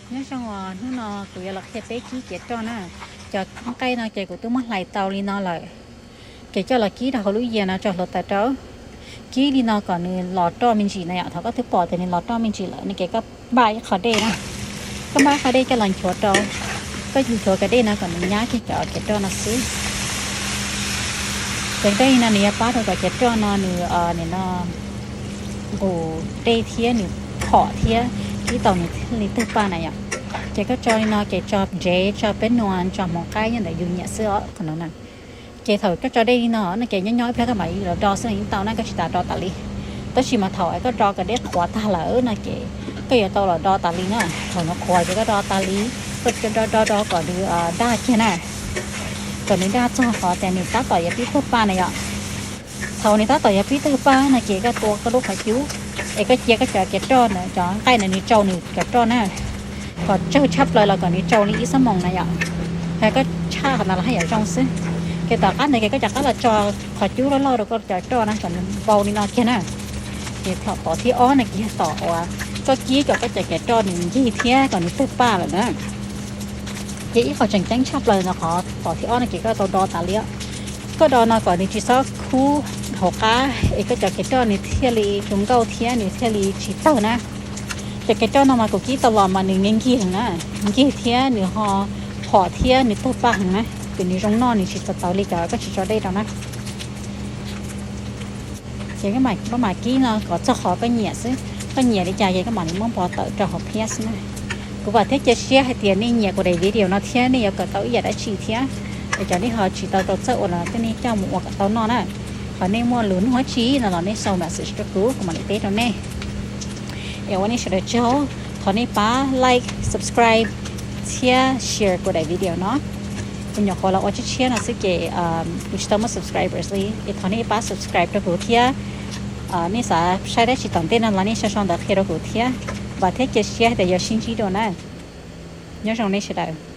Nyob zoo os, hnub no kuv yuav los qhia peb kib cev roj na. Cov nqaij no ces kuv twb muab hlais tau li no lawm, ces coj los kib rau hauv lub yias no tso hluav taws rau. Kib li no kom nws los roj me ntsis na yom. Thaum koj twb pom tias nws los roj me ntsis lawm no ces koj npaj ib qho dej na, koj npaj ib qho dej coj los nchuav rau. Koj nchuav kom dej no kom nws nyab kiag cov cev roj no xwb. Ces dej no nws yuav pab rau cov cev roj no nws, nim no nqus dej thiab nws phom thiab kib tau nws thiaj li twg paj na yom. Ces koj tso li no ces tso ntsev, tso peb nua, tso hmoov qaib nyob ntawm yus nyiam xwb os, qhov no na. Ces thaum koj tso dej li no no ces nyob nyob ib pliag koj mam li los do xwb los yeej tau na, koj tsis tas do tas li. Tab sis mas thaum koj do kom dej qhuav tag lawm no ces koj yuav tau los do tas li na. Thaum nws qhuav ces koj do tas li, koj do do do kom nws daj kiag na, kom nws daj txog qhov tias nws tab tom yuav pib twg paj na yom. Thaum nws tab tom yuav pib twg paj no ces koj tua koj lub qhov cub, es koj cia koj cov cev roj na, cov nqaij na nws tsau nws cov roj na, kom tsawg tshaj plaws los kom nws tsau li ib xuab moos na yom. Koj tshaj qhov ntawd los haj yam zoo xwb. Ces tom qab ntawd ces koj rov qab los tso qhov cub loj loj rau koj cov roj na kom nws vau li no kiag na. Ces thaum tom thib ob no ces yog tom uas koj kib kom koj cov cev roj nws ncig thiab kom nws twg paj lawm na. Ces ib qho tseem ceeb tshaj plaws no qhov tom thib ob no ces koj tau do tas li. Koj do no kom nws tsis txhob khub hauv qab es koj cov cev roj nws thiaj li zoo nkauj thiab nws thiaj li tsis tawg na. Cov cev roj no mas kuv kib tau los mas nws ncig heev na, ncig thiab nws ho phom thiab nws twg paj heev na, ces nws zoo noj nws tsis tawv tawv li cov koj tsis tso dej rau na. Ces koj mam kib no kom txog qhov koj nyiam xwb, koj nyiam li cas ces koj mam li muab npo tawm rau hauv phiab xwb na. Kuv vam thiab cia siab hais tias nej nyiam kuv daim video no thiab nej yuav kawm tau ib yam dab tsi thiab. Es cov nej ho tsis tau tau txawj ua los tej nej coj mus ua kom tau noj na. Qhov nej muaj lus nug dab tsi no los nej sau message rau kuv, kuv mam li teb rau nej. Es ua nej sawv daws tsaug, thov nej pab like, subscribe thiab share kuv daim video no. Kuv nyuam qhuav los ua tshiab tshiab no xwb ces kuv tsis tau muaj subscribers li, es thov nej pab subscribe rau kuv thiab. Nej xav saib dab tsi tom ntej no los nej sau sau ntawv qhia rau kuv thiab. Vam thiab cia siab tias yuav sib ntsib dua na. Nyob zoo nej sawv daws.